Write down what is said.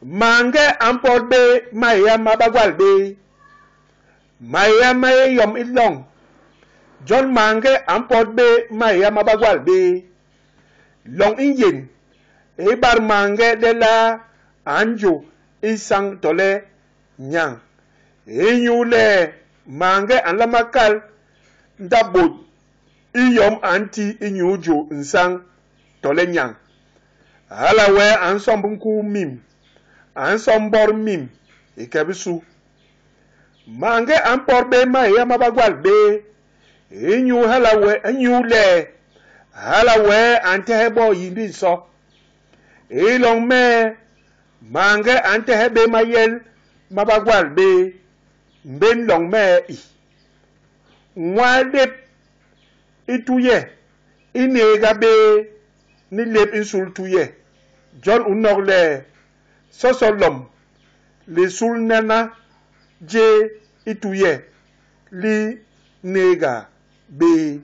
Maange a mpot bé maéya ma bagwal béé. Maéya ma yé yom i loñ. Jon maange a mpot bé maéya ma bagwal béé. Loñ i nyén i bat maange lelaa a njô isañ tole nyañ. Inyule maange a nlama kal ndap bôt i yom a nti inyu jô nsañ tole nyañ. Hala wee a nsomb nkuu mim, a nsomb mbot mim i ke bisu. Maange a mpot bé maéya ma bagwal béé inyu hala wee inyule hala wee a ntehe bo yindi nso. I loñ mee, maange a ntehe bé mayel ma bagwal béé. Mbén loñ mee i. Nwaa lép i tuye i n'nééga bé ni lép i nsul tuye. Jon u nok le, soso lom li nsulnana jé i tuye li n'nééga bé.